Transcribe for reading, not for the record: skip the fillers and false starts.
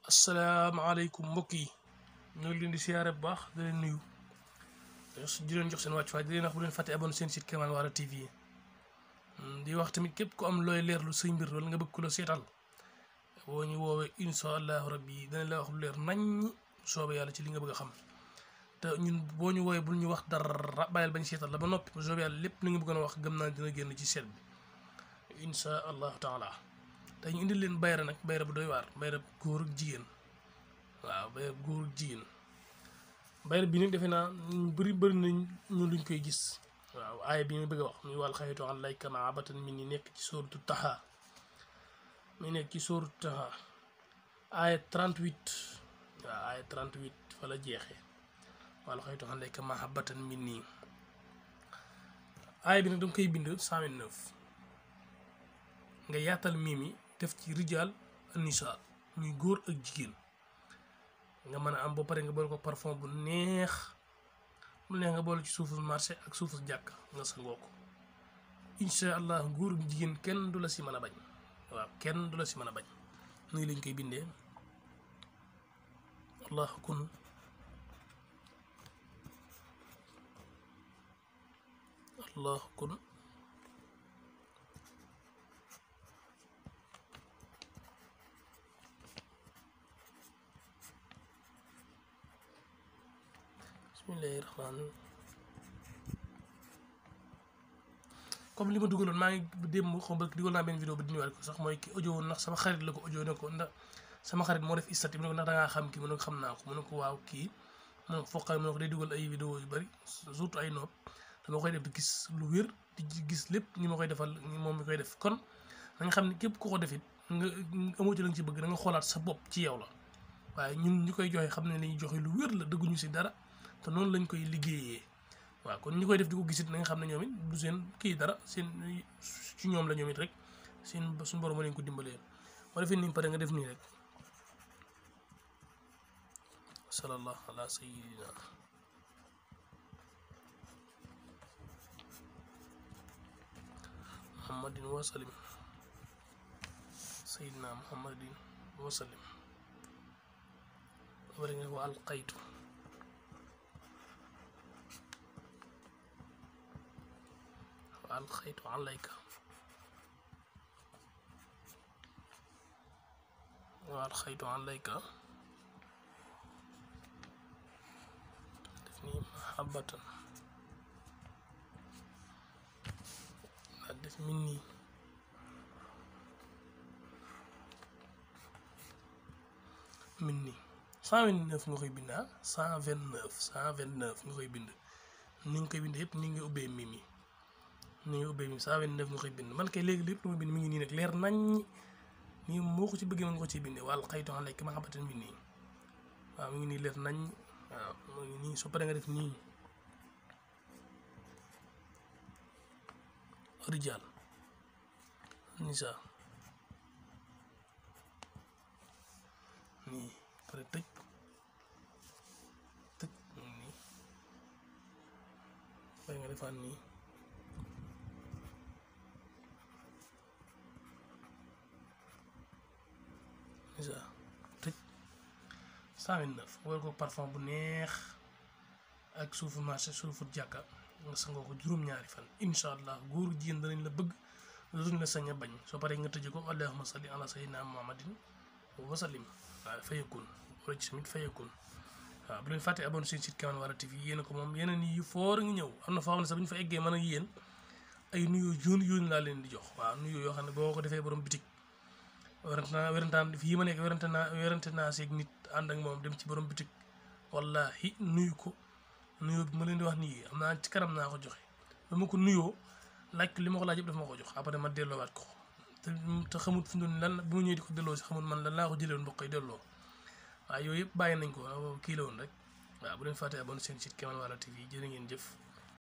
asalaamaaleykum mbokk yi ñoo ngi leen di siyaare bu baax di leen nuyu di leen jox seen wàccuwaay di leen wax bu leen fàtte abonné seen site Kéemaan Wara TV di wax tamit képp ku am looy leerlu say mbir wala nga bëgg ku la seetal boo ñu woowee incha allahu rabbi dana la wax lu leer nañ soobee yàlla ci li nga bëgg a xam te ñun boo ñu woowee bul ñu wax dara bàyyil bañ seetal la ba noppi bu soobee yàlla lépp li nga bëgg a wax gëm naa dina génn ci seet bi incha allahu taala te ñu indil leen bayra nag bayra bu doy waar bayra góor ak jigéen waaw bayra góor ak jigéen bayra bi nag defe naa bëri nañ ñu luñ koy gis waaw aaya bi ñu bëgg a wax muy wàll xaytu alayka mahabatan min ni nekk ci sóoratu Taha mi nekk ci sóoratu Taha aaya 38 waaw aaya 38 fa la jeexee wàll xaytu alayka mahabatan min nii aaya bi nag danga koy bind 129 nga yaatal mimi def ci rijaal an-nisa muy góor ak jigéen nga mën a am ba pare nga boole ko parfum bu neex nga boole ci suufu marché ak suufu jàkk nga sangoo ko incha allah góor ak jigéen kenn du la si mën a bañ waaw kenn du la si mën a bañ nii lañ koy bindee allahu kun allahu kun bismillahi rahmaan comme li ma dugaloon maa ngi démb xam nga dugal naa benn vidéo bi dindiwaat ko sax mooy ki audio woon ndax sama xarit la ko audio ne ko ndax sama xarit moo def istati mu ne ko ndax dangaa xam kii mu ne ko xam naa ko mu ne ko waaw kii moom foqal mu ne ko day dugal ay vidéo yu bari surtout ay nopp dama koy def di gis lu wér di gis lépp ñi ma koy defal moom mi koy def kon da nga xam ne képp ku ko defit nga amoo ci la nga ci bëgg da nga xoolaat sa bopp ci yow la waaye ñun ñi koy joxe xam ne lañuy joxe lu wér la dëgguñu si dara te noonu lañ koy liggéeyee waaw kon ñi koy def di ko gisit na nga xam ne ñoom it du seen kii dara seen ci ñoom la ñoom it rek seen suñu borom ma leen ko dimbalee ma defee nii pare nga def nii rek sallallahu ala sayyidina muhammadin wa salim sayyidina muhammadin wa salim bari nga ko alqaytu alxaytu alayka alxaytu alayka def ni mahabbatan la def min nii min nii 129 nga koy bind 129 nga koy bind ni nga koy bind yëpp ni nga ubbee mimi ni nga ubbee mi 129 nga koy bind man kay léegi lépp lu ma bind mi ngi nii nag leer nañ nii moo ko ci bëggee mën ko ci bindee wàll xaytu alayka mahabbatan min nii waaw mi ngi nii leer nañ waaw mu ngi nii soo paree nga def nii rijaal nisa nii pare tëj nii pare nga defaat nii nisa tëj 129 wala ko parfum bu neex ak suufu marché suufu jàkka nga sangoo ko juróom-ñaari fan incha allah góor jigéen danañ la bëgg dootuñ la sañ a bañ soo paree nga tëjee ko allahumma salli ala sayyidina muhammadin wa sallim waaw fayakun wala ci tamit fayakun waaw bu leen fàtte abonné seen site Kéemaan Wara TV yéen ko moom yeneen yi foor ngi ñëw am na foo xam ne sax bu ñu fa eggee mën ak yéen ay nuyoo yoon laa leen di jox waaw nuyoo yoo xam ne boo ko defee borom bitik werantaan fii ma nekk werante naa seeg nit ànd ak moom dem ci borom bitik wallahi nuyu ko nuyoo bi ma leen di wax nii am naa ci kanam naa ko joxe ba ma ko nuyoo laaj ko li ma ko laaj yëpp dafa ma ko jox après ma delloowaat ko te xamut fi mu lan bu ma ñëwee di ko delloo si xamut man lan laa ko jëlee woon mbokk yi delloo waaye yooyu yëpp bàyyi nañ ko kii la woon rek waaw bu leen fàtte abonné seen site Kéemaan Wara TV jërë ngeen jëf